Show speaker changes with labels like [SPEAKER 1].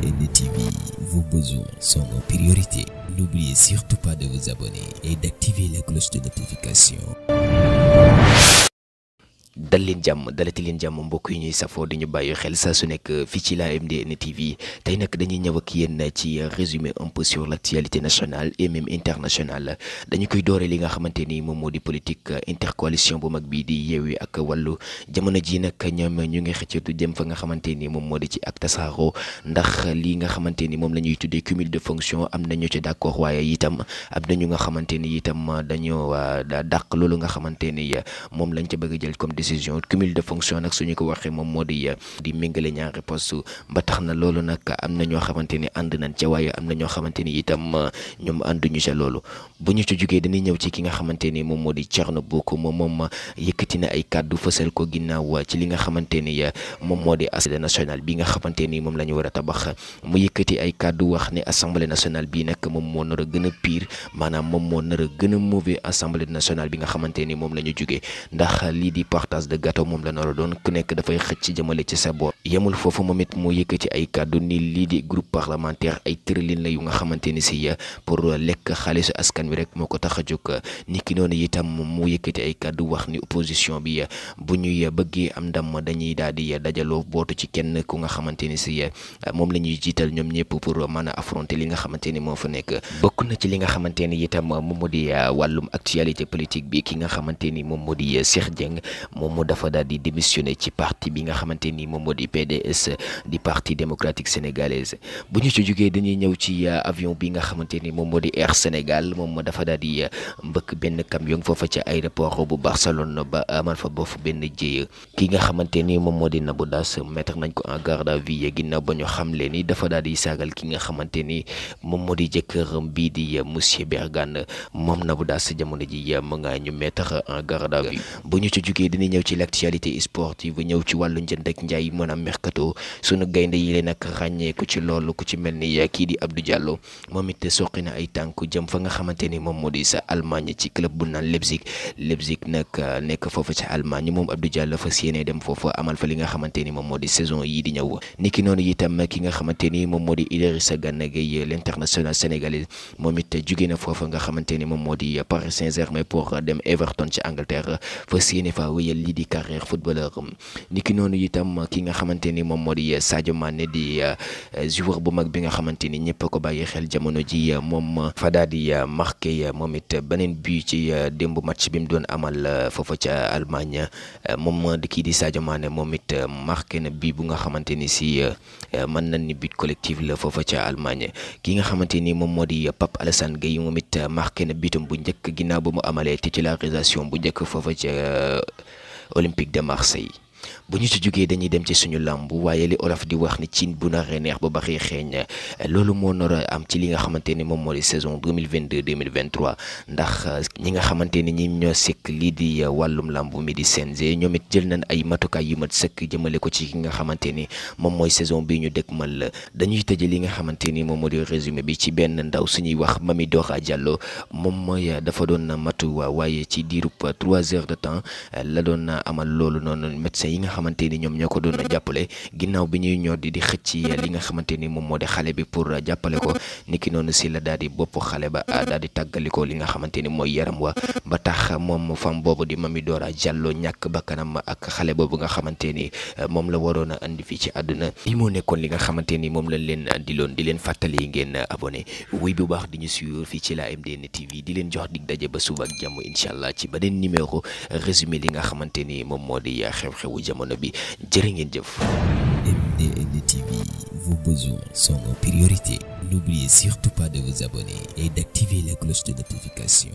[SPEAKER 1] MDN TV, vos besoins sont nos priorités. N'oubliez surtout pas de vous abonner et d'activer la cloche de notification.
[SPEAKER 2] dal leen jàmm dalati leen jàmm mbokk yi ñuy safoo di ñu bàyyi xel saa su nekk fii ci la MDN TV tey nag dañuy ñëw ak yéen ci résumé un peu sur l'actualité nationale et même internationale dañu koy doore li nga xamante ni moom moo di politique intercoalition bu mag bii di Yewwi ak Wallu jamono ji nag ñoom ñu ngi xëccatu jëm fa nga xamante ni moom moo di ci ak tasaaroo ndax lii nga xamante ni moom la ñuy tuddee cumul de fonction am nañu ci d'accord waaye itam am nañu nga xamante ni itam dañoo dàq loolu nga xamante ni moom lañ ca bëgg a jël comme décision cumul de fonction nag suñu ko waxee moom moo di méngale ñaari poste ba tax na loolu nag am na ñoo xamante ni ànd nañ ca waaye am na ñoo xamante ni itam ñoom ànduñu ca loolu bu ñu ci jógee dañuy ñëw ci ki nga xamante ni moom moo di Thierno Bocoum moom yëkkati na ay kàddu fësal ko ginnaaw ci li nga xamante ni moom moo di assemblée nationale bi nga xamante ni moom la ñu war a tabax mu yëkkati ay kàddu wax ne assemblée nationale bi nag moom moo nar a gën a pire maanaam moom moo nar a gën a mauvais assemblée nationale bi nga xamante ni moom la ñu jógee ndax lii di partage de gâteau moom la nar a doon ku nekk dafay xëcc jëmale ci sa boor yemul foofu moom it mu yëkkati ay kàddu ni lii di groupe parlementaire ay tëralin la yu nga xamante ni si pour lekk xaalisu askan wi rek moo ko tax a jóg ni ki noonu itam mu yëkkati ay kàddu wax ni opposition bi bu ñuy bëggee am ndam dañuy daal di dajaloo bootu ci kenn ku nga xamante ni si moom la ñuy jiital ñoom ñëpp pour mën a affronter li nga xamante ni moo fa nekk bokk na ci li nga xamante ni itam moom moo di wàllum actualité politique bi ki nga xamante ni moom moo di Cheikh Dieng moom dafa daal di démissionné ci parti bi nga xamante ni moom moo di PDS di parti démocratique sénégalaise bu ñu ci jógee dañuy ñëw ci avion bi nga xamante ni moom moo di Air Sénégal moom dafa daal di mbëkk benn camion foofa ca aéroport bu Barcelone ba amal fa boofu benn jéye ki nga xamante ni moom moo di Nabou Dash mettre nañ ko en garde à vue ginnaaw ba ñu xamle ni dafa daal di saagal ki nga xamante ni moom moo di jëkkëram bii di monsieur Bergane moom Nabou Dash jamono ji mu nga ñu mettre en garde à vue bu ñu ci jógee dañuy ñëw ci l'actualité sportive ñëw ci wàllu njënd ak njaay maanaam mercato sunu gaynde yi leen nag ràññee ku ci loolu ku ci mel ni kii di Abdou Diallo moom it soqi na ay tànku jëm fa nga xamante ni moom moo di sa Allemagne ci club bu naan Leipzig nag nekk foofu ca Allemagne moom Abdou Diallo fas yéene dem foofu amal fa li nga xamante ni moom moo di saison yii di ñëw niki noonu itam ki nga xamante ni moom moo di Idrissa Gana Gueye l'international sénégalais moom it jóge na foofu nga xamante ni moom moo di Paris Saint-Germain pour dem Everton ci Angleterre fas yéene fa wéyal lii di carrière footballeur niki noonu itam ki nga xamante ni moom moo di Sadio Mané di joueur bu mag bi nga xamante ni ñëpp ko bàyyi xel jamono ji moom fa daal di marqué moom it beneen but ci démb match bi mu doon amal foofa ca Allemagne moom di kii di Sadio Mané moom it marqué na but bu nga xamante ni si mën nañ ni but collectif la foofa ca Allemagne ki nga xamante ni moom moo di Pape Alassane Gueye moom it marqué na butam bu njëkk ginnaaw ba mu amalee titularisation bu njëkk foofa ca Olympique de Marseille bu ñu ci jógee dañuy dem ci suñu làmb waaye li olof di wax ni cin bu naree neex ba baxee xeeñ loolu moo nar a am ci li nga xamante ni moom moo di saison 2022 2023 ndax ñi nga xamante ni ñi ñoo sekk lii di wàllum làmb mi di CNG ñoom it jël nañ ay matukaay yu mat sëkk jëmale ko ci ki nga xamante ni moom mooy saison bi ñu dëkkmal dañuy tëje li nga xamante ni moom moo di résumé bi ci benn ndaw suñuy wax Mamy Dora Diallo moom mooy dafa doon matu waaye ci diirub 3 heures de temps la doon amal loolu noonu médecin yi nga xamante ni ñoom ñoo ko doon jàppale ginnaaw bi ñuy ñor di xëcc li nga xamante ni moom moo di xale bi pour jàppale ko niki noonu si la daal di bopp xale ba daal di tàggalikoo li nga xamante ni mooy yaram wa ba tax moom femme boobu di Mamy Dora Diallo ñàkk bakkanam ak xale boobu nga xamante ni moom la waroon a andi fii ci àdduna li moo nekkoon li nga xamante ni moom lañ leen andiloon di leen fàttali ngeen abonné wuy bu baax di ñu suivre fii ci la MDN TV di leen jox dig daje ba suba ak jàmm incha allah ci beneen numéro résumé li nga xamante ni moom moo di xew-xewu jamono bi jërë ngeen jëf.
[SPEAKER 1] MDN TV, vos besoins sont nos priorités. N'oubliez surtout pas de vous abonner et d'activer la cloche de notification.